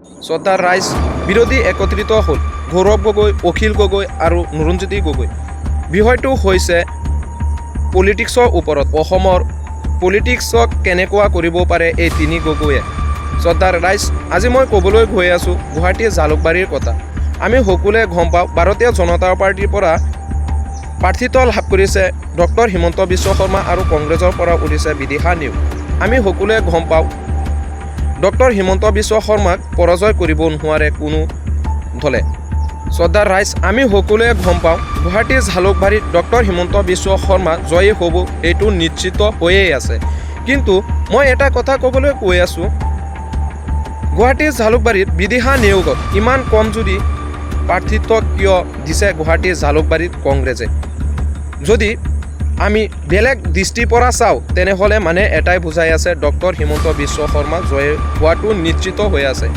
শ্ৰদ্ধাৰ ৰাইজ, বিৰোধী একত্ৰিত হ'ল গৌৰৱ গগৈ, অখিল গগৈ আৰু লুৰীণজ্যোতি গগৈ। বিষয়টো হৈছে পলিটিক্সৰ ওপৰত, অসমৰ পলিটিক্সক কেনেকুৱা কৰিব পাৰে এই তিনি গগৈয়ে। শ্ৰদ্ধাৰ ৰাইজ, আজি মই ক'বলৈ গৈ আছোঁ গুৱাহাটীৰ জালুকবাৰীৰ কথা। আমি সকলোৱে গম পাওঁ, ভাৰতীয় জনতা পাৰ্টীৰ পৰা প্ৰাৰ্থিত্ব লাভ কৰিছে ডক্টৰ হিমন্ত বিশ্ব শৰ্মা আৰু কংগ্ৰেছৰ পৰা উঠিছে বিদিশা নেওগ। আমি সকলোৱে গম পাওঁ, ডক্টৰ হিমন্ত বিশ্ব শৰ্মাক পৰাজয় কৰিব নোৱাৰে কোনো দলে। শ্ৰদ্ধাৰ ৰাইজ, আমি সকলোৱে গম পাওঁ, গুৱাহাটীৰ জালুকবাৰীত ডক্টৰ হিমন্ত বিশ্ব শৰ্মা জয়ী হ'ব, এইটো নিশ্চিত হৈয়েই আছে। কিন্তু মই এটা কথা ক'বলৈ গৈ আছোঁ, গুৱাহাটীৰ জালুকবাৰীত বিদিশা নেওগক ইমান কম যদি প্ৰাৰ্থিত্ব কিয় দিছে গুৱাহাটীৰ জালুকবাৰীত কংগ্ৰেছে? যদি আমি বেলেগ দৃষ্টিৰ পৰা চাওঁ, তেনেহ'লে মানে এটাই বুজাই আছে, ডক্টৰ হিমন্ত বিশ্ব শৰ্মা জয় হোৱাটো নিশ্চিত হৈ আছে।